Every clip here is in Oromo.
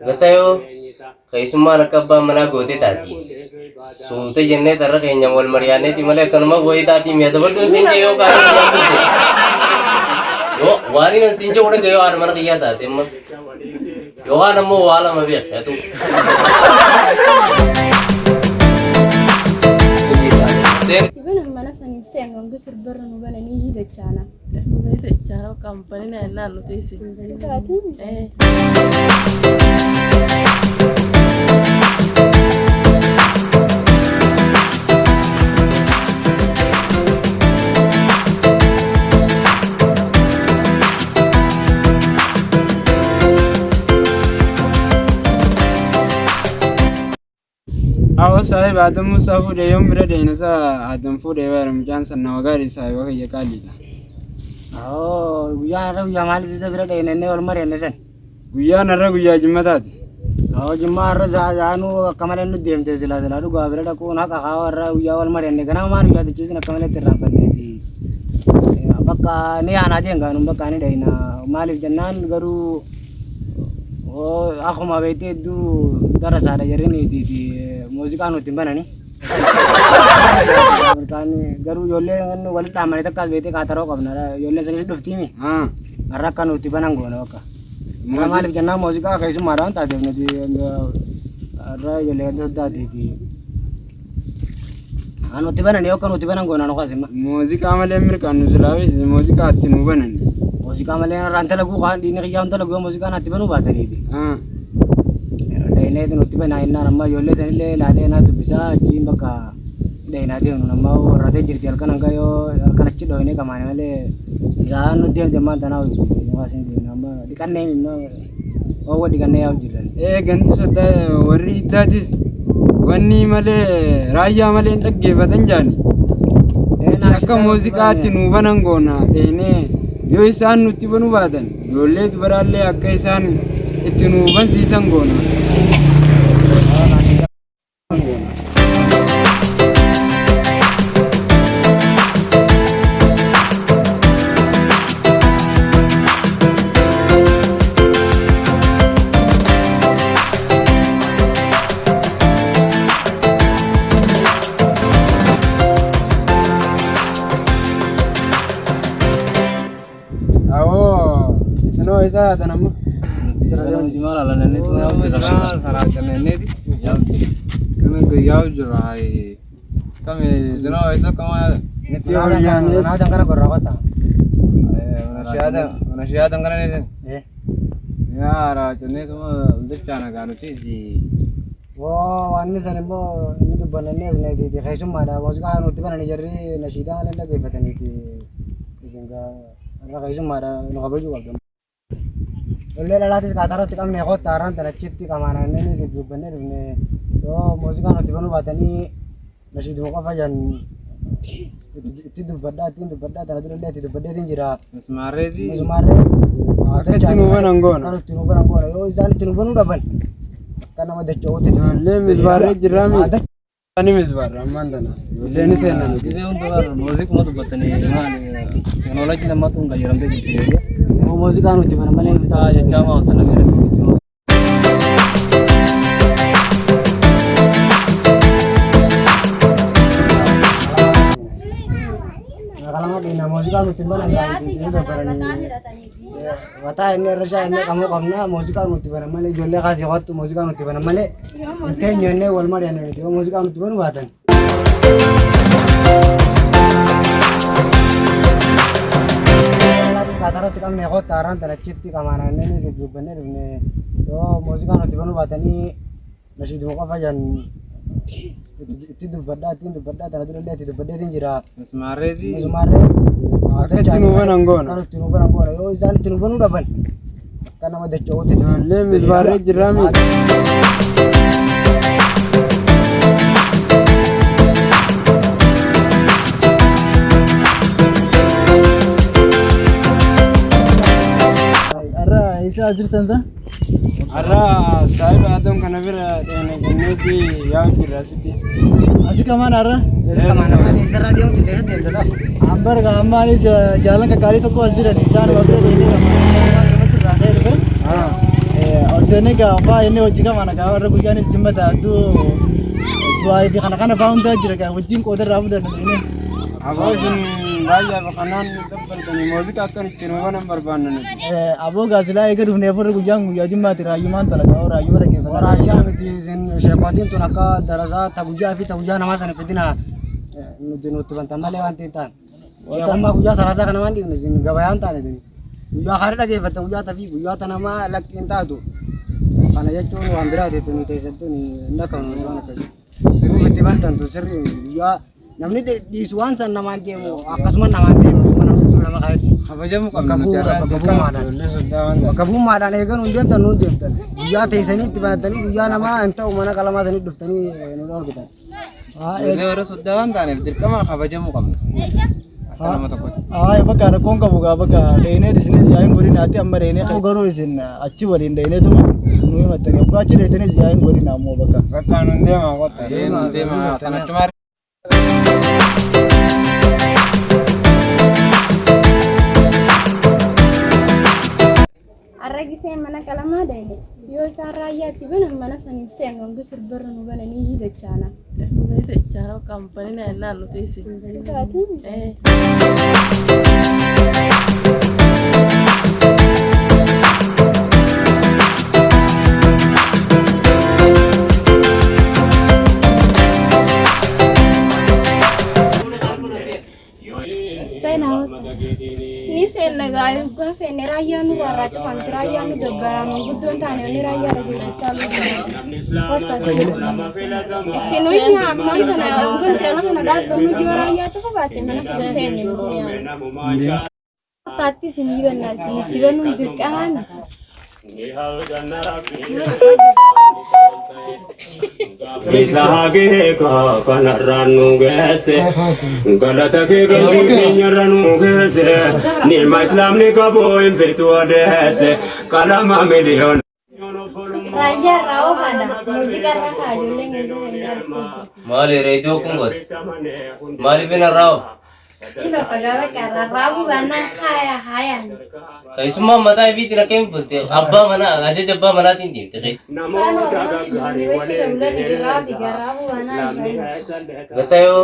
Gartayoo keessummaan akka abbaan manaa gootee taati. Suuta jennee tarra keenya wal mari'anneeti malee akkanuma wayii taatii mi'a dabadhuun siin jee yoo kaanii waan dhufte. Yoo waan inni siin jee godhe yoo haadha mana kiyyaa taate amma. Yookaan ammoo waa lama beek haa ta'u. Ibn mana sanii seenu hanga sirbarra nu bananii hidachaana. Hidachaana bakka hin banina jennaan nuti isin. Taatiin Awo saahiba Adam Musaa fuudhee yoom bira deena isaa Adam fuudhee bara mucaan san nama gaarii saahiba kiyya qaaliidha. Awoo guyyaan har'a guyyaa maaliif isa bira dhayna innee wal mari'anne san. Guyyaan har'a guyyaa jimmataati. Awoo jimmaa har'a zaanuu akka malee nu deemte silaa silaa dhugaa bira dhaquun haqa haa har'a guyyaa wal mari'anne ganama maal guyyaa tichiisin akka malee itti irraanfanneeti. Bakka ni aanaa deem gaanuu bakka ni dhayna maaliif jennaan garuu akkuma beektee hedduu darasaadha jarri niitiiti muuziqaa nutti hin banani. Mirkaan garuu ijoollee walitti dhaamanii takkaas beektee kaataroo qabna ijoolleen sanis dhuftiimi. Har'a akka nutti banan goona bakka. Har'a maaliif jennaan muuziqaa keessummaadha waan taateef nuti har'a ijoollee kan soddaateeti. Nutti banan yoo akka nutti banan goona nu kaasima. Muuziqaa malee mirkaan nu silaawis muuziqaa itti nu banan. Muuziqaa malee irraan dalaguu kaan dhiinni kiyyaan dalagu yoo muuziqaa natti banuu baataniiti. Dhayneeti nutti banaa jennaan amma ijoollee sanillee ilaalee naa dubbisaa achiin bakka dhaynaa deemnu amma warraatee jirti halkan hanga yoo halkan achi dhoyne qamaane malee isaan nutti deemte ammaan tanaa hojii waasin deemnu amma dhiqannee oowwa dhiqannee yaa'u jirra. Ee ganti soddaa warri iddaatis wanni malee raayyaa malee hin dhaggeeffatan jaani. Akka muuziqaatti nu banan goona dheenee yoo isaan nutti banuu baatan ijoollee dubaraallee akka isaan itti nu bansiisan goona. Awoo isinoo isa haatan amma. Nuti horiyaanee Wanni san immoo inni dubbannee isneetiiti keessummaadha muuziqaa nutti bananii jarri nashiidaa malee dhaggeeffataniiti isin irra keessummaadha nu kabajuu qabdu. Ijoollee dhalaatis kaatarootti qabne kottaa har'aan tan achitti qamaana inni dubbannee dhufne yoo muuziqaa nutti banuu baatanii nashiiduma qofa jan itti dubbadhaa ittiin dubbadhaa tana durallee itti dubbadheetiin jira. Mismaarreetii. Mismaarree. Akka itti nu banan goona. Akka itti nu banan goona. Yoo isaan itti nu banuu dhaban akka nama dacha'uutti. Ijoollee mismaarree jirraami. Ani mismaarra ammaan tana. Ijoolleen seenan. Gisee hunda bara muuziquma dubbatanii maali teknoolojii namatti hin fayyadamtee jirti. Muuziqaa nutti banan malee nuti Muuziqaa jechaa maa wanta namni jedhamu. Kalama dhina muuziqaa nutti banan gaariitiin babbaranii mataa inni irra shaa inni qamoo qabna muuziqaa nutti banan malee ijoollee kaasii kottu muuziqaa nutti banan malee hin teenyu jennee wal mari'anne nuti yoo muuziqaa nutti banuu baatan. Kaatarootti qabne kottu har'aan tan achitti qamaana inni dubbannee dhufne yoo muuziqaa nutti banuu baatanii nashiiduma qofa jan itti dubbadhaa ittiin dubbadhaa tana durallee itti dubbadheetiin jira. Mismaarreetii. Mismaarree. Akka itti nu banan goona. Akka itti nu banan goona. Yoo isaan itti nu banuu dhaban akka nama dacha'uutti. Ijoollee mismaarree jirraami. Har'a eessa jirtan ta'a? Har'a saahiba Adam kana bira dheene jenneeti yaa'u jirra asitti. Asi kamaan har'a? Eessarraa deemu jirte eessa deemte ta'a? Ambar kan ammaan jaalan kakkaarii tokko as jiran isaan wal bira deemee irraa ka'ee dhufe. Seenne gaa faa inni hojii qaba gaa warra guyyaan jimmata adduu du'aa fi kana kana faa hundaa jira gaa wajjin qooda irraa fudhanna inni. Aboo isin raayyaa fi kanaan dabbaltanii muuziqaa akkan ittiin hubanan barbaanna nuti. Aboo gaa silaa eega dhufnee furre guyyaan guyyaa jimmaati raayyumaan tala gaa raayyuma dhaggeeffata. Raayyaa miti isin sheekootiin tun akka darasaa ta guyyaa fi ta guyyaa namaa sana fidina nuti nutti bantan malee wanti hin taane. Sheekummaa guyyaa salaasaa kana waan dhiifne isin gabayaan taane isin. Guyyaa kaarii dhageeffattan guyyaa tafii guyyaa ta namaa lakki hin taatu. Kana jechuun waan biraati tuni teessattuun hin dhaqamu waan akkasii. Sirrii itti bantan tun sirrii guyyaa namni dhiisu waan san namaan deemu akkasuma namaan deemu namni tun nama kaayatti. Kabajamuu qabna Bakka nuti bu'uura har'a bakka dirqama bu'uuraadhaan. ijoollee soddaa waan ta'eef. Bakka bu'ummaadhaan eegan hin deemtan nuun deemtan. Guyyaa teessanii itti banatanii guyyaa namaa hin ta'u mana qalamaa sanii dhuftanii nu dhorkitan. Ijoollee warra soddaa waan taaneef dirqama kabajamuu qabna. Akka nama tokkotti. Ay bakka rakkoon qabu gaa bakka dheenee isinis yaa'iin godina ati amma dheenee garuu isin achi waliin dheeneetuma nu himatta gaa achi dheetanis yaa'iin godina ammoo bakka. Bakka nuun deemaa qotta. Nuun deemaa sanachumaa. Har'a gisee mana qalamaa deeme yoo isaan raayyaatti banan mana san hin seenu hanga sirbarra nu bananii hidachaana. Dachaa kaampanina jennaan nuti isin. Taatiin Ni seenna gaa yoggaa seenne raayyaa nu warraa cufamti raayyaa nu gabbaraa manguddoon taane inni raayyaa dhageeffachaa Itti nuyi ammaan kana gonteela kana dhaabbannu yoo raayyaa cufa baate mana kana seenne nuti yaa'u. Taatti isin hibannaa isin itti banuun dirqamaan. Kanarraan nu geesse galata kee galbii keenyarra nu geesse nima islaamni qabu hin fitu odeesse qalama miliyoona. Raayyaa irraa oofaadha. Muuziqaa irraa kaa ijoolleen ganduu hin argu. Maali reediyoo kun goote? Maaliif hin arraawu? Ilo fagaa bakka rarraabuu baannaan haaya haayaan. Keessummaan mataa ifiitiin akka hin bulte abbaa manaa ajaja abbaa manaatiin deemte keessa. Isaan Oromoo si duuni wayita bulan irraa fi garraabuu baannaan hin Gattayoo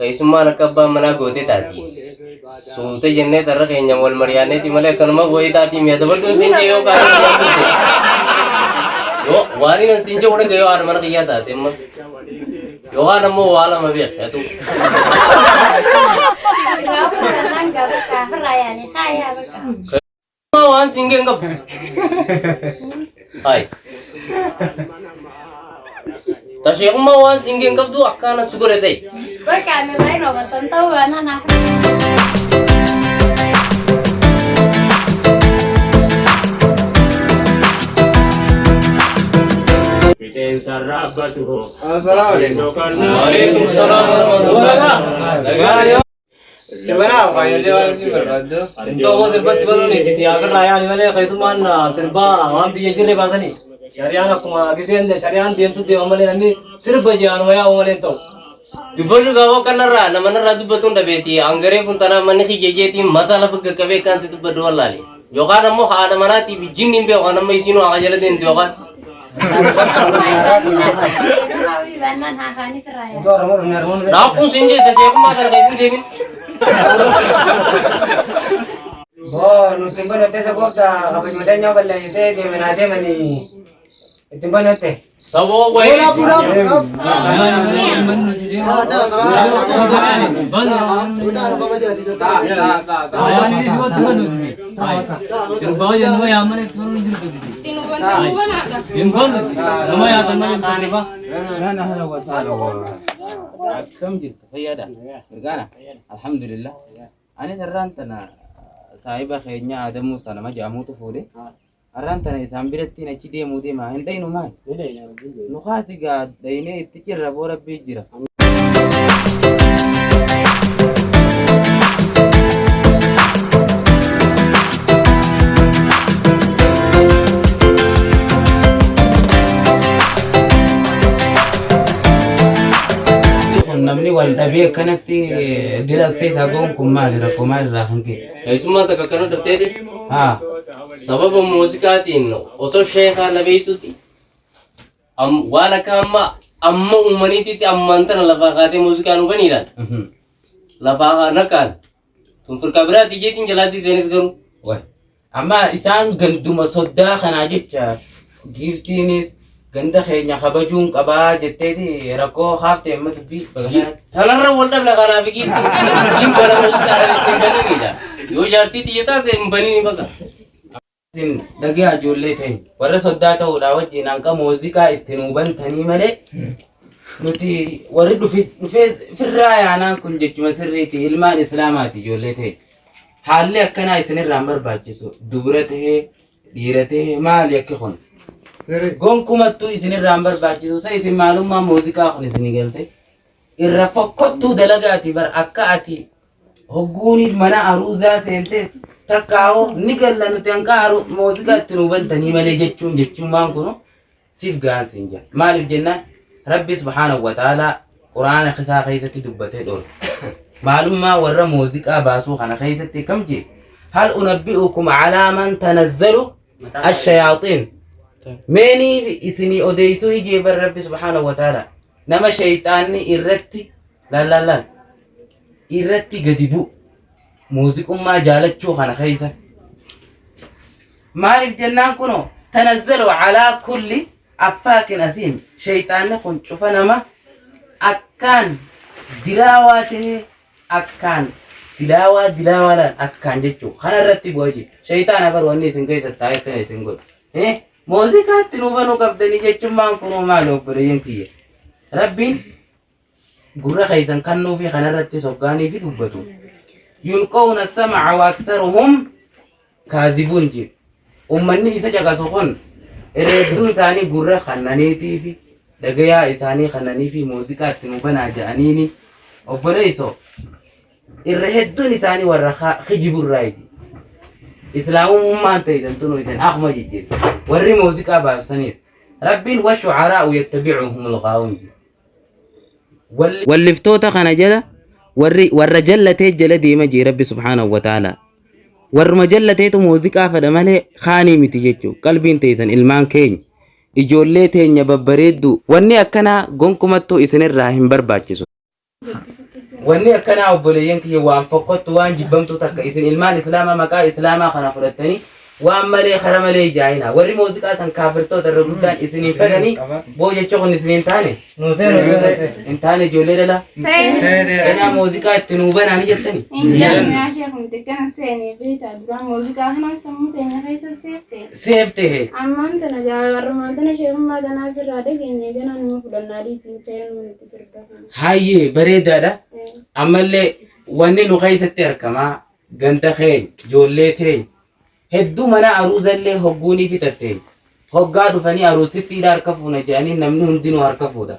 keessummaan akka abbaa manaa gootee taati. Suuta jennee tarra keenya wal mari'anneeti malee akkanuma wayii taatii mi'a dabadhuun siin jee yoo kaanii waan bulte. Yoo waan inni siin jee godhe yoo haadha mana kiyyaa taate amma. Yookaan ammoo waa lama beektu. Raabuu baannaan gaa bakka ofirraa yaani haayaa bakka. Waan siin gee hin qabu. Hai. Tasheekummaa waan siin gee hin qabdu akkaana si godhe ta'e. Bakka ani irraa hin oofasan ta'uu baannaan hafa. Assalaamu alaikum. Waalaikum salaam warahmatullahi. Nagaa. Tibanaa faayyolee waan isin barbaaddu. Intoo sirbatti banuun itti afirraa yaani malee keessummaan sirbaa waan biyya jirre baasanii. Shari'aan akkuma giseen shari'aan deemtu deema malee namni sirba ji'aanuma yaa'u malee hin ta'u. Dubbannu gaafoo kanarraa namanarraa dubbatuun dhabeeti hangaree funtanaa manni kiyyeetiin mataa lafa qaqqabee akkanatti dubbadhu wallaale. Yookaan ammoo haadha manaatiif jinni hin beeku amma isiinuu haa jala deemtu yookaan. Raabuu baannaan haafaaniif irraa yaani. Iddoo Oromoo dhufne Oromoo nu Dhaabbuun siin jette seekummaa kana keessin deemin. Boo nuti hin banne teessa gooftaa kabajmatee nyaa balleessitee deemanaa deemanii itti hin banne. Saboo wayii. Itti nu bantan nu banaadha. Nan ahla wa sahla akkam jirtu fayyaadha mirgaana alhamdulillah anis har'aan tana saahiba keenya Adamuu sana jedhamuutu fuudhe har'aan tana isaan birattiin achi deemuu deema hin dhaynu maal nu kaasi gaa dhaynee itti cirra boo rabbii jira. Kun namni wal dhabee akkanatti dila as keessaa goon kun maali rakkoo maal irraa kan ka'e? Keessummaan takka akkana dhabdeeti. Haa. Sababa muuziqaatiin osoo sheekaa na beektuti waan akka amma amma uumaniititti ammaan tana lafaa kaatee muuziqaa nu baniidhaan. Lafaa naqaan. Tun firqaa biraati jeetiin jalaatti seenis garuu. Way. Amma isaan ganduma soddaa kanaa jecha giiftiinis ganda keenya kabajuun qabaa jetteeti rakkoo kaafte amma dubbii baganaa. Tanarra wal dhabna kanaaf giiftiin hin bana muuziqaa kana ittiin baniinidha. Yoo jaartii tiyya taate hin baniini baqa. Isin dhagaya ijoollee teenya warra soddaa ta'uudhaa wajjin hanqa muuziqaa itti nuu bantanii malee nuti warri dhufe dhufee firraa yaanaan kun jechuma sirriiti ilmaan islaamaati ijoollee teenya. Haalli akkanaa isinirraa hin barbaachisu dubra tahee dhiira tahee maali akki kun gonkumattuu isinirraa hin barbaachisu sa isin maalummaa muuziqaa kun isinii galte irra fokkottuu dalagaati bar akka ati Hogguuniif mana aruuzaa seentees takkaa'oo ni galla nuti hanqaa aru muuziqaa itti nuu bantanii malee jechuun jechummaan kunu siif gahaan siin jedha. Maaliif jennaan Rabbi subhaanahu wa ta'aalaa quraana isaa keessatti dubbatee dhorke. Maalummaa warra muuziqaa baasuu kana keessatti kam jee hal unabbi'ukum alaa man tanazzalu ashayaaxiin meenii isinii odeessuu hijee bar Rabbi subhaanahu wa ta'aalaa nama shayxaanni irratti laal laal laal irratti gadi bu'u muuziqummaa jaalachuu kana keessa. Maaliif jennaan kunoo tanazzalu alaa kulli affaakin asiim shayxaanni kun cufa nama akkaan dilaawaa ta'ee akkaan dilaawaa dilaawaa laal akkaan jechuu kana irratti bu'a jee shayxaana bar wanni isin keessa taa'ee akkana isin godhu. Muuziqaatti nuu banuu qabdanii jechummaan kunoo maali obboleeyyan kiyya rabbiin gurra keessan kannuufi kanarratti soggaaniifi dubbatu. Yulqawna sama'a wa aktharuhum kaadhibuun jedhu. Ummanni isa caqasu kun irra hedduun isaanii gurra kannaniitiifi dhagayaa isaanii kannaniifi muuziqaa itti nu banaa jedhaniini obboleessoo irra hedduun isaanii warra kijiburraa jedhu. Islaamummaan ta'e tunu isin akkuma jijjiirti. Warri muuziqaa baasaniif Rabbiin washu'araa'u yattabi'uhumul ghaawuun jedhu. Walliftoota kana jala warri warra jallatee jala deema jee Rabbi subhaanahu wa ta'ala. Warruma jallateetu muuziqaa fedha malee kaanii miti jechuu qalbiin teessan ilmaan keenya ijoollee teenya babbareedduu wanni akkanaa gonkumattuu isinirraa hin barbaachisu. Wanni akkanaa obboleeyyan kiyya waan fokkottu waan jibbamtuu takka isin ilmaan islaamaa maqaa islaamaa kana fudhattanii waan malee kara malee ijaa'ina. Warri muuziqaa san kaafirtoota irra guddaan isin hin fedhanii boo jecha kun isin hin taane. Hin taane ijoollee dhalaa. Kanaa muuziqaa itti nuu banaa ni jettani. Hin jennu yaa sheekh nuti akkana seene beektaa dura muuziqaa kanaan sammuu teenya keessa seefte. Seef ta'e. Ammaan tana gaa warrumaan tana sheekummaa tanaa sirraa dhageenye ganaa numa fudhannaa dhiisiin ta'ee nuun itti sirba kana. Hayyee bareedaadha. Ammallee wanni nu keessatti argamaa ganda keenya ijoollee teenya hedduu mana aruuzallee hogguunii fixatte hoggaa dhufanii aruustittiidha harka fuuna jedhanii namni hundinuu harka fuudha.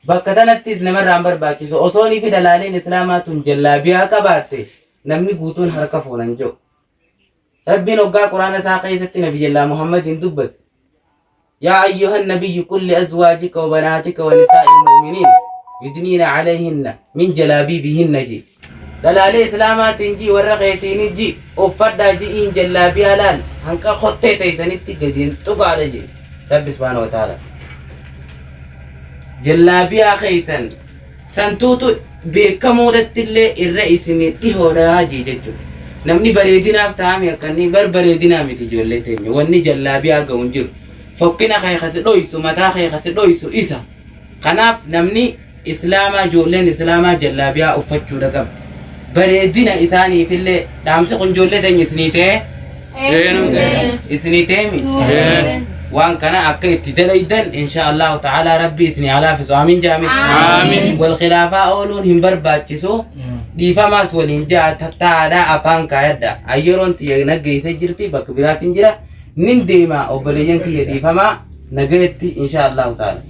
Bakka tanattis namarraa hin barbaachisu osoo ni fi dhalaaleen islaamaa tun jallaabiyaa qabaatte namni guutuun harka fuuna hin jedhu. Rabbiin hoggaa quraana isaa keessatti nabiyyallaa Muhammadiin dubbate. Yaa ayyuhan nabiyyu qul li azwaajika wa banaatika wa nisaa'il mu'miniin yudniina alayhinna min jalaabiibihinna ji. Dhalaalee islaamaatiin ji warra keetiini ji uffadhaa ji'iin jallaabiyaa laal hanqa kottee teessanitti gadi hin tuqaadha ji. Rabbi subhaanahu wa ta'ala. Jallaabiyaa keessan santuutu beekamuudhatti illee irra isinii dhihoodha ji jechuudha. Namni bareedinaaf ta'ame akka inni bar bareedinaa miti ijoollee teenya wanni jallaabiyaa ga'u hin jiru. Fokkina kee kasi dhoysu mataa kee kasi dhoysu isa. Kanaaf namni islaamaa ijoolleen islaamaa jallaabiyaa uffachuudha qabdi. Bareedina isaaniifillee dhaamsi kun ijoollee teenya isinii ta'ee isinii ta'ee waan kana akka itti dalaydan insha Allahu ta'ala rabbi isinii haa laafisu aamin jaami Aamin. wal khilaafaa ooluun hin barbaachisu dhiifamaas waliin ja'a tattaadha afaan kaayadha ayyeroon tiyya naggeessa jirti bakka biraatiin jira nin deema obboleeyyan kiyya dhiifamaa nagayetti insha Allahu ta'ala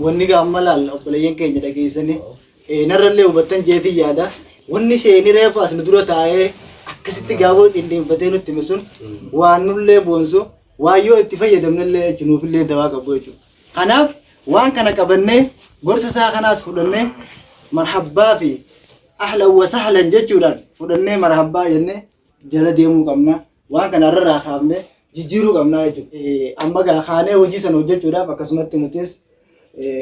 Wanni gaamma laal obboleeyyan keenya dhageessanii narrallee hubattan jeetii yaada. Wanni isheen reefu as nu dura taa'ee akkasitti gaafoo qindeeffatee nutti hime sun waan nullee boonsu waan yoo itti fayyadamnellee jechuun nuufillee dawaa qabu jechuudha. Kanaaf waan kana qabannee gorsa isaa kanaas fudhannee marhabbaa fi ahlan wa sahlan jechuudhaan fudhannee marhabbaa jennee jala deemuu qabna. Waan kana irraa kaafne jijjiiruu qabna jechuudha. Amma gaa kaanee hojii sana hojjechuudhaaf akkasumatti nutis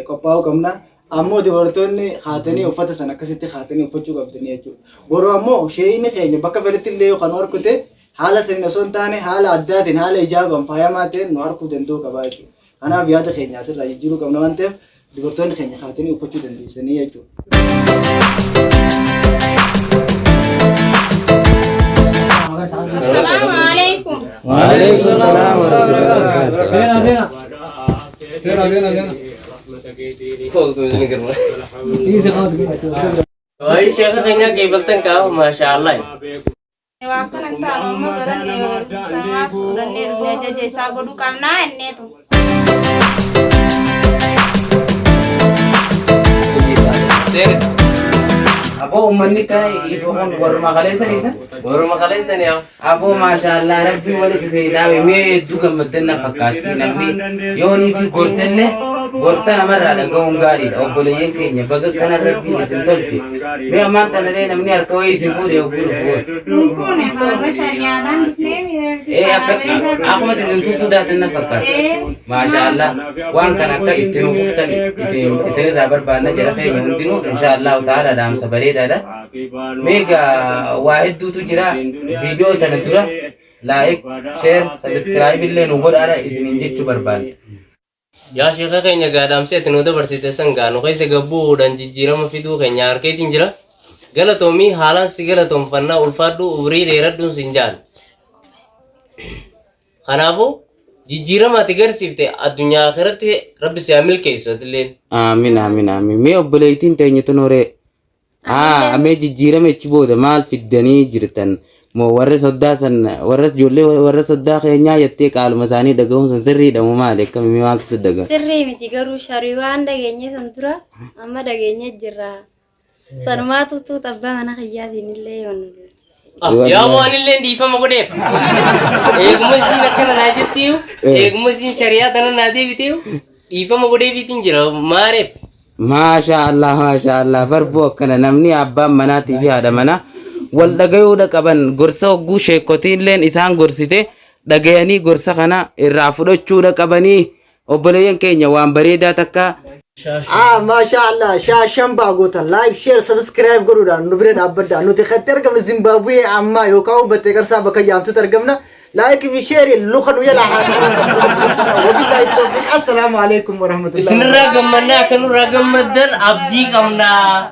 qophaa'uu qabna. Ammoo dubartoonni haatanii uffata sana akkasitti haatanii uffachuu qabdanii jechuudha. Boruu ammoo sheeyini keenya bakka fedhetti illee yoo kan harkute haala saniin osoo hin taane haala addaatiin haala ijaabaan faayamaa ta'een nu harkuu danda'uu qaba jechuudha. Kanaaf yaada keenya asirraa jijjiiruu qabna waan ta'eef dubartoonni keenya haatanii uffachuu dandeessanii jechuudha. Assalaamu alaikum. Waalaikum salaam wa rahmatullahi wa barakatuh. Seenaa seenaa. Seenaa seenaa seenaa. Waa'ee sheeka keenyaa qeebaltan kaa maashaallah. Waa akkana hin taanu amma garanne sanaaf fudhannee dhufnee ajaja isaa godhuu qabnaa inneetu. Aboo uummanni kana ifa kun warruma kaleessa isa. Warruma kaleessan yaa. Aboo maashaallah rabbi walitti isin dhaabe mee hedduu gammaddan na fakkaatti namni yoonii fi gorsallee gorsa namarraa dhaga'uun gaariidha obboleeyyan keenya baga kana rabbiin isin tolche mee ammaan tanallee namni harka wayii isin fuudhe yogguu dhufu Nun fuune haala shari'aadhaan dhufnee ee akka akkuma isin sussudaatan na fakkaata maashaallah waan kana akka itti nuuf uftan isin isinirraa barbaanna jara keenya hundinuu inshaallahu ta'ala dhaamsa bareedaadha. Meegaa waa hedduutu jira viidiyoo tana dura like share subscribe illee nu godhaadha isiniin jechuu barbaanne. Yaa sheeka keenya gaa dhaamsi ati nu dabarsite san gaa nu keessa gabbuudhaan jijjiirama fiduu keenya harkeetiin jira. Galatoomii haalaan si galatoomfannaa ulfaadhu umrii dheeradhuun sin jaal. Kanaafuu jijjiirama ati garsiifte addunyaa akhiratti rabbi si haa milkeessu atilleen. Aamin aamin aamin. Mee obboleettiin teenya tun horee Haa mee jijjiirama achi booda maal fiddanii jirtan? Moo warra soddaa san warra ijoollee warra soddaa keenyaa jettee qaaluma isaanii dhaga'uun sun sirriidha moo maali? Akkami mee maaltu si dhaga'a? Sirrii miti garuu sharii waan dhageenye san dura amma dhageenye jirra. Sanumaatu tuuta abbaa mana kiyyaatiin illee yoon nu lolchise. Yaa waan illee dhiifama godheef. Eeguma isiin akkana naa jettiyu, eeguma isiin shari'aa tana naa deebiteyu, dhiifama godheefiitiin jira maareef. Maashaa Allah maashaa Allah barboo akkana namni abbaan manaatii fi haadha manaa wal dhagayuudha qaban gorsa hogguu sheekotiinleen isaan gorsite dhagayanii gorsa kana irraa fudhachuudha qabanii obboleeyyan keenya waan bareedaa takka Ah, maasha Allah, shaashan baagota like, share, subscribe godhuudhaan nu bira dhaabbadhaa. Nuti katti argamna Zimbabwee ammaa yookaan Battee Qarsaa bakka yaamtutti argamna. Like fi share luka nu jala haa ta'an. Wabillahi tawfiq. Assalaamu alaikum warahmatullahi Isinirraa gammannaa akka nurraa gammaddan abdii qabnaa.